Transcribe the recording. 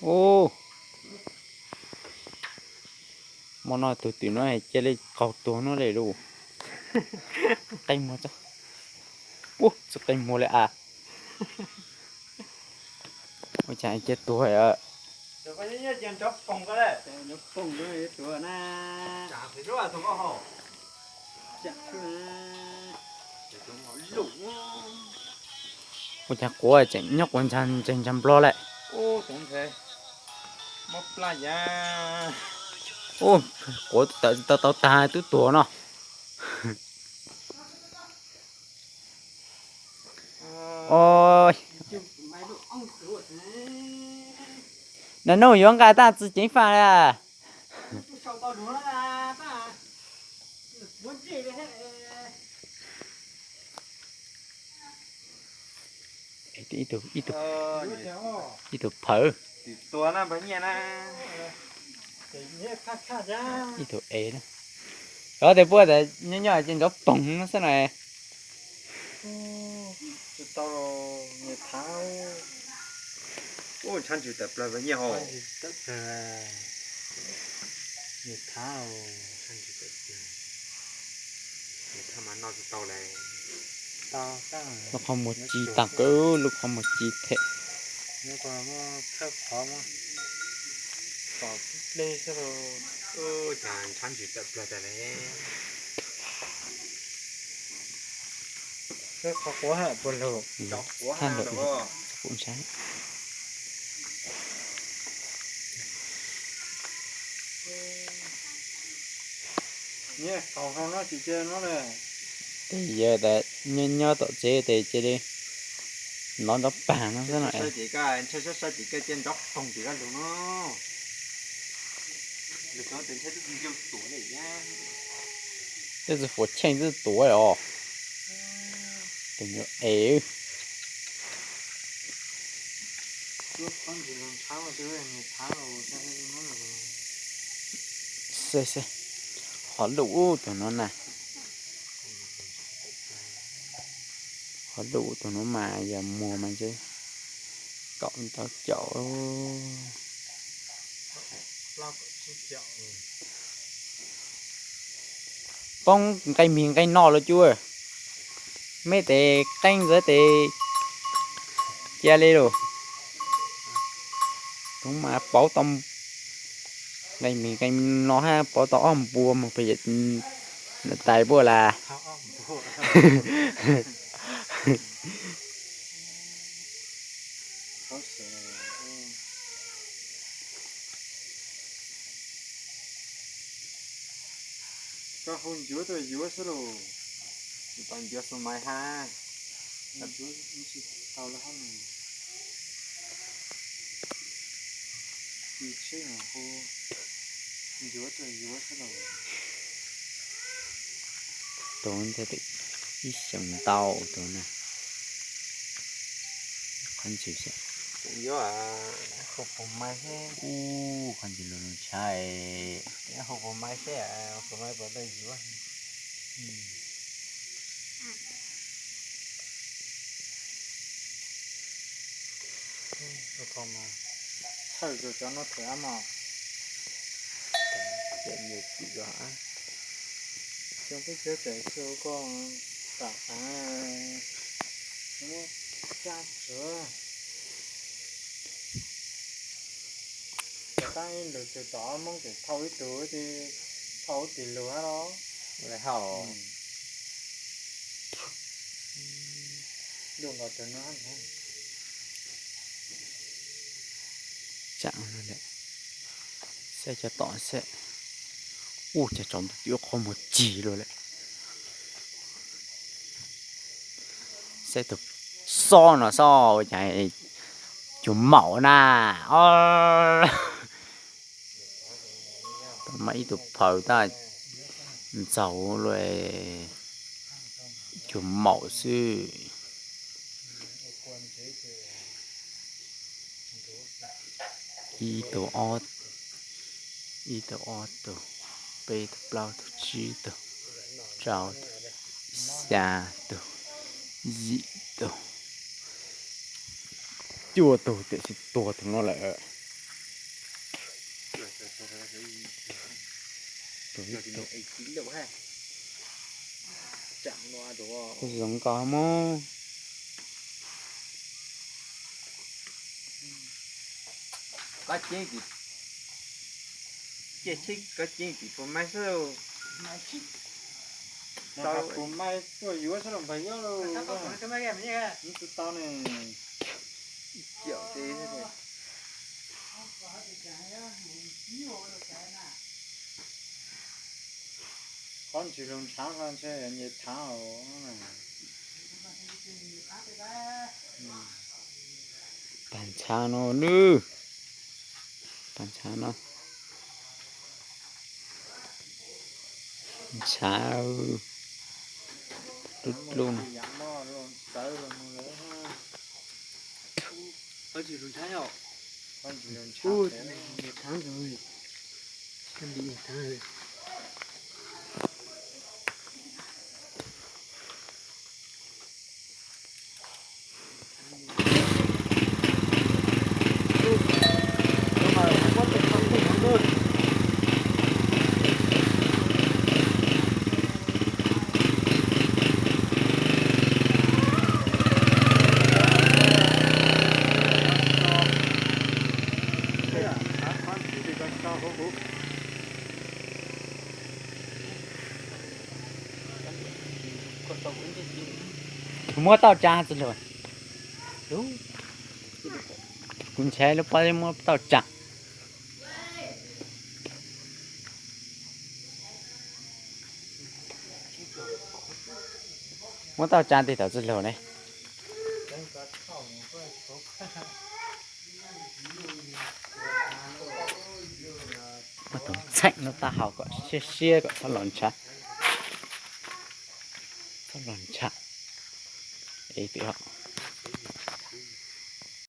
Ub, hmo no tus twm no cia li qaug tuag no li lauj. Qe muag, ub, txoj qe muag li as. Ua cas cia tuag. Ua cas quav tseem nyob quav ntsag ntseg ntsag nplog lawm. Ub, quav tawm tsis tau tau tag twb tuag no. Ov, nag nub yuav nqa taj txwv ceev faj li. Ib tug phawv. Ib tug ev na. Cov tes puab tas nyob nyob ces nrov poog xwb na. Tsis tau, nyias thaav. Ub, ntshab ntsws tawm plawg nyiaj hos. Nyias thaav, nyias thaav mas noj tsis tau lawm. Lub qhov muag ci tag kawg, lub qhov muag ci thiab. Thawj qhov, tom tib ple xwb los. Ub, cas ntshab ntsws tawm plawg tas li. Thawj qhov quav hab puas lug? Txhob lug, kuv ntshai. Nyob tom tsev tes cia li nov nrov pag no xwb no. Ntshai sab sab tim koj cia nrov poog tim koj lug no. Lug txog tes ntshai twb tsis ncau tuav li. Twb tsis fuam cheej twb tuav os. Tus nyuag ev. Xwb xwb, qhov luj ub tus no na. Qhov luj tus no mas yog muag mas ntshe kaum ntau caum. Poob nqe mig nqe no los cuj, meb tes qeej ntawd tes cia li lawm. Tus mas pauv tau nqe mig nqe no hab pauv tau ob npua mus pem tais puab las. Koj hu ncuav tuaj yuav xwb los, tsis tau ncuav xu maiv hab. Tsis tau lawm hab. Tsis tsheb mas hu ncuav tuaj yuav xwb los. Tus ntawd ib xyoos ntau tus na. Qhov ntsis, yuav, hu puas maiv seb. Ub, qhov ntsis lug lug ntshai. Hu puas maiv seb, puas maiv puas tau yuav. Txhawj rau cov no them ab mos. Cem nyuag tim rau hab. Xyoo peb cov tseem xyoo koj tam av muab caj tsuav. Cov taab ib lug tug tom Moob tseem thau ib tug, thau ib tis lug hab los. Lawv hau. Luj nkaus tug no. Tsaam, saib cov tom saib. Ub, cas tsaus ntuj twb ua qhov muag cig luaj lawm. Saib tus xob no xob, ua cas cuag maum na. Mas ib tug phaws tab ntxaug luaj, cuag maum xwb. Ib tug, ob, ib tug, ob tug, peb tug, plaub tug, tsib tug, rau tug, xya tug, yim tug, cuaj tug, tiam sis tuag tug no lawm. Zoo nkauj mog. Kob ceeb tim, kob ceeb tim puas maib xwb. Puas maib tuaj yuav xwb los npawg Yob lauj. Ib tug tau ne. Qhov ntsis hluas ntshav no ntshe nyias tshav os. Tag ntshav no nawb. Tag ntshav no. Ntshav dub dub no. Kuv muab tauj tsa txwj laug. Kuv ntshai lub pob zeb muab tauj tsa. Muab tauj tsa tig tom txwj laug ne. Muab tus txheem no tau hau kom siab siab kom txhob los ntshav. Txhob los ntshav. Ib pliag.